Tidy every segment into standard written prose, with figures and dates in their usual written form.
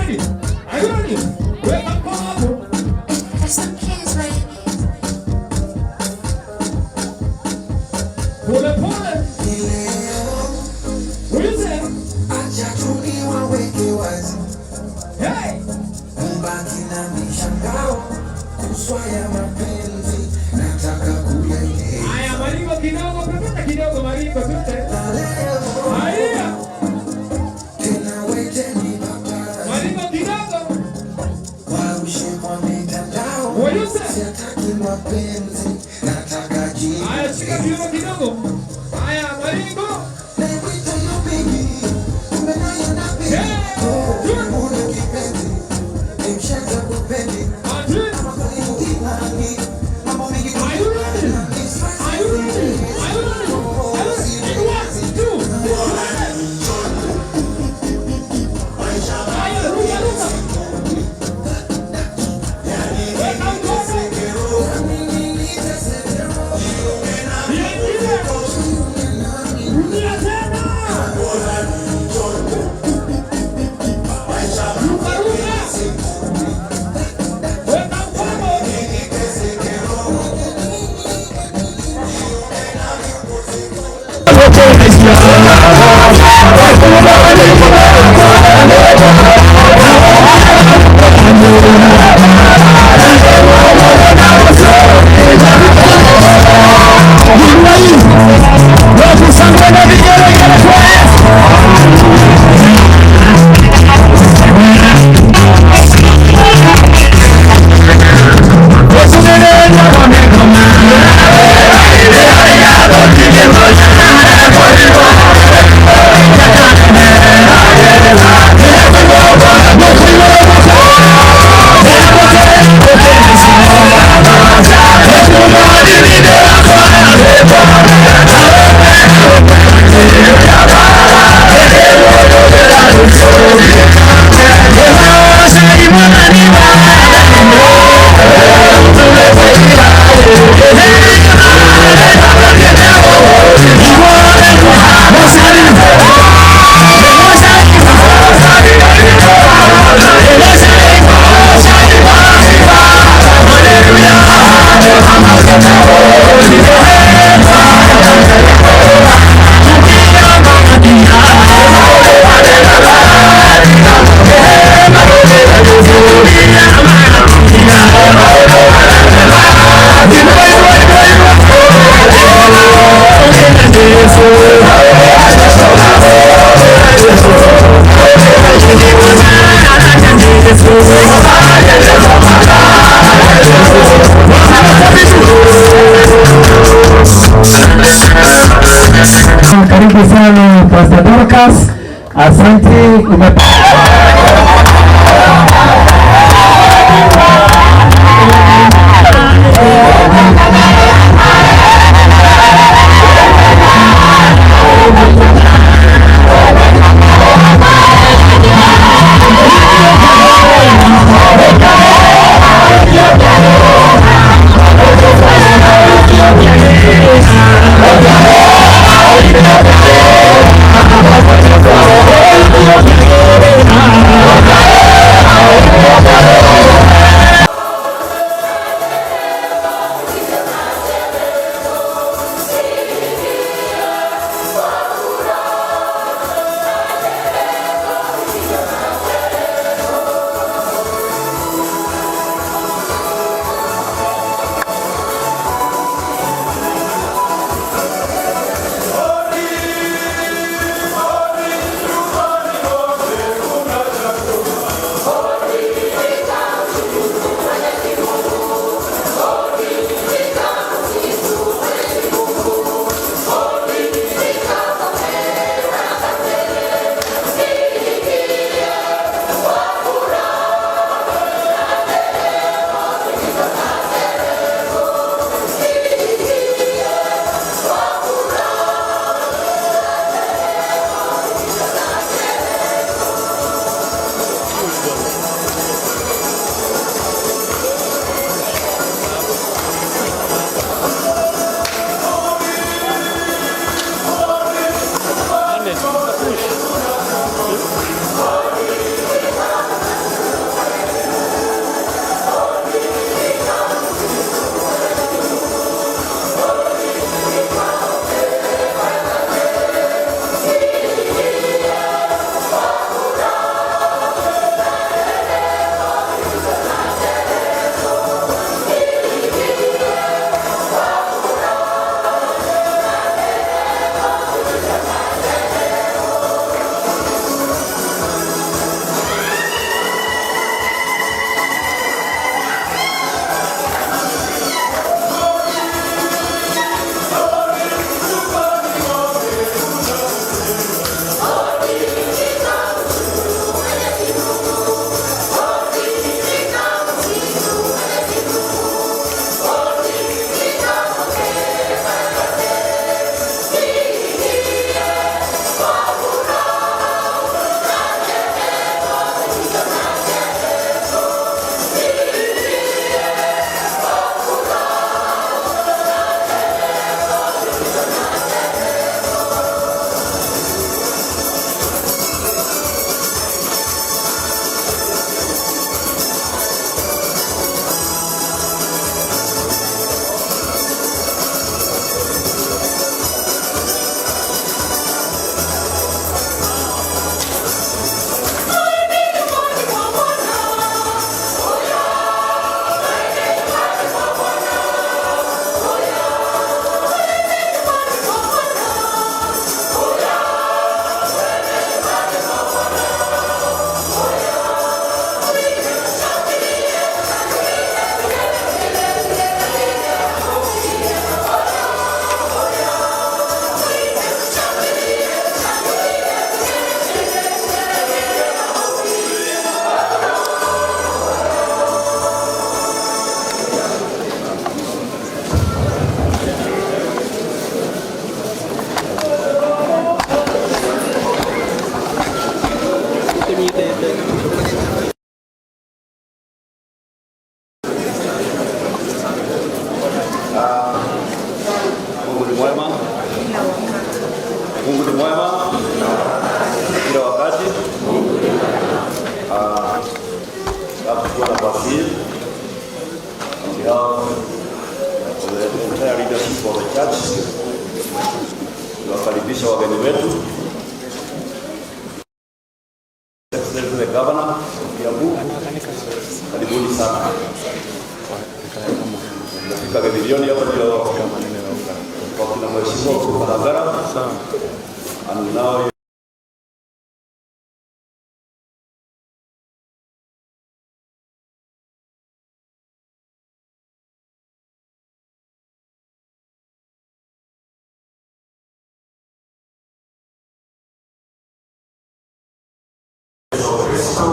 ready? Are you ready? Weka mkono hapo. Pole pole. Ulize. Acha tuniwaweke wazi. Hey! Mbaki na mishangao kuswa ya mapenzi nataka kuyaeleza. Haya, maringo kidogo, pepeta kidogo maringo twende. Na leo Haya, tena weteni paparazzi maringo kidogo. warushe kwa mitandao. Ulize. Siataki mapenzi nataka Haya, shika jibu. kiuno kidogo. Haya, maringo. Naikuita yo baby, kumbe nayo na baby. Hey! Oh, una kipenzi, ni mshenza kupendi. Ati. Are you ready? Are you ready? Are you ready? Are you ready? One, two, three. Haya, ruka, ruka. Weka mkono. Nyingine. Rudia tena. Ruka, ruka. Weka mkono. Karibu sana Pastor Dorcas, asante. Mungu ni mwema kila wakati. Kuchukua nafasi hii on behalf of the entire leadership of the church tuwakaribisha wageni wetu, Excellency the Governor of Kiambu, karibuni sana. Tumefika Githirioni hapa ndio kwa kina Mheshimiwa Karangara and now Yesu Kristo.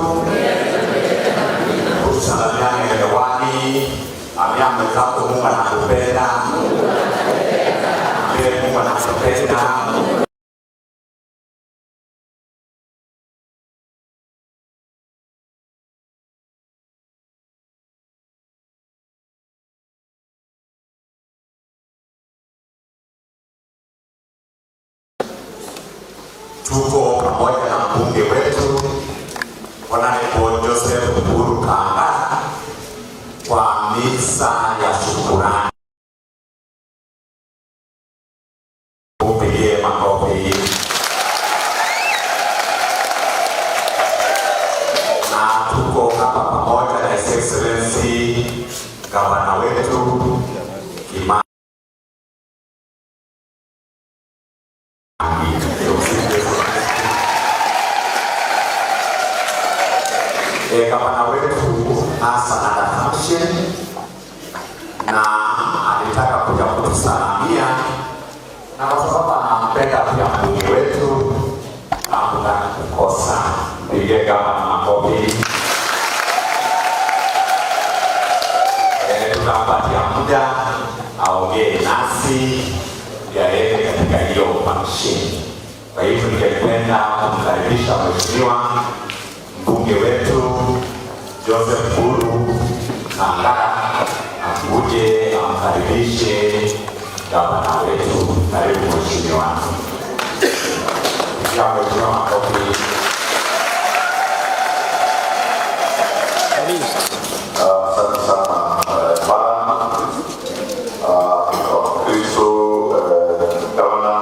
Tusalamiane hewani, ambia mwenzako Mungu anakupenda. Ambie Mungu anakupenda. Tuko pamoja na mbunge wetu Honorable Joseph Uhuru Kangara kwa misa ya shukurani. Upigie makofi. Na tuko hapa pamoja na His Excellency gavana wetu Kimani. Tumsifu Yesu Kristo. Gavana wetu hasa ana function na alitaka kuja kutusalamia, na kwa sababu anampenda pia mbunge wetu hakutaka kukosa. Pigie gavana makofi. Tutampatia muda aongee nasi yaende katika hiyo function. Kwa hivyo ningependa kumkaribisha mheshimiwa mbunge wetu Joseph Mburu Kangara akuje amkaribishe gavana wetu. Karibu mheshimiwa. Pigia mheshimiwa makofi. Asante sana Bwana Kristo, gavana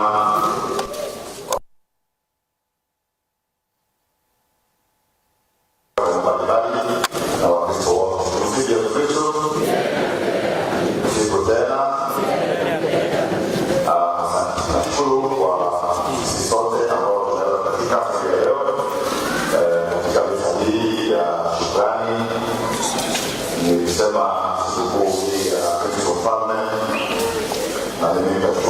mbalimbali na Wakristo wote. Tumsifu Yesu Kristo. Siku tena. Asante. Nashukuru kwa sisi sote ambao tunaweza katika siku ya leo katika misa hii ya shukrani. Nilisema sikukuu hii ya Kristo Mfalme, na mimi katika